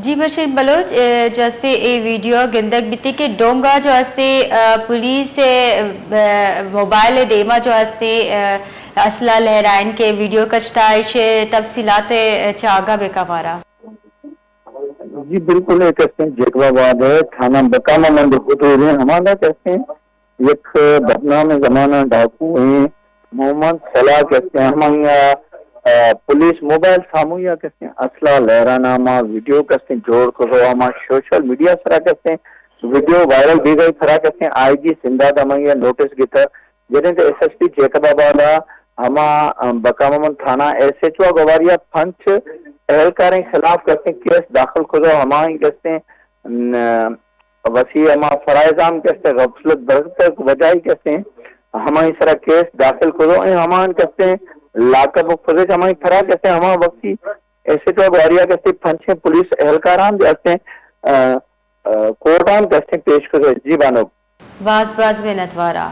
جی بشیر بلوچ، اے، جو ہستے اے ویڈیو گندگ بیتی کہ ڈونگا جو ہستے، اے، پولیس، اے، موبائل دیما جو ہستے، اے، اسلحہ لہرائن کے ویڈیو کچتا، ایشے تفصیلات، اے، چاگا بکا مارا۔ جی بالکل، ایک ہستے جیکب آباد ہے، تھانہ بکا ممند حدود ہے، ہمارا کہتے ہیں یک بدنام زمانہ ڈاکو ہیں، محمد صلاح کہتے ہیں، ہمیں، آ، پولیس موبائل سامویا کہتے ہیں، اسلحہ لہرانا ما ویڈیو کہتے ہیں جوڑ کرو، ہما سوشل میڈیا سرا کہتے ہیں، ویڈیو وائرل بھی گئی سرا کہتے ہیں، آئی جی سندھا دا ہمیں نوٹس گتا، جنہیں تے ایس ایس پی جیکب آباد آ، ہما، آ، بکا ممند تھانہ ایس ایچ او گواریا پنچ اہلکاریں خلاف کہتے ہیں کیس داخل کرو، ہمائیں کہتے ہیں، ن-، وسی ہما فرائض عام کستے غفلت برتگ وجائی کستے ہمائی سرا کیس داخل کرو ایں ہمان کستے لاک اپ فزش ہمائی پھرا کستے ہما وقتی ایسے تو گواریا کستے پنچیں پولیس اہلکاران دے ہستے، آ، آ، کورٹان کستے پیش کرو۔ جی بانو۔ باز باز منتوارا۔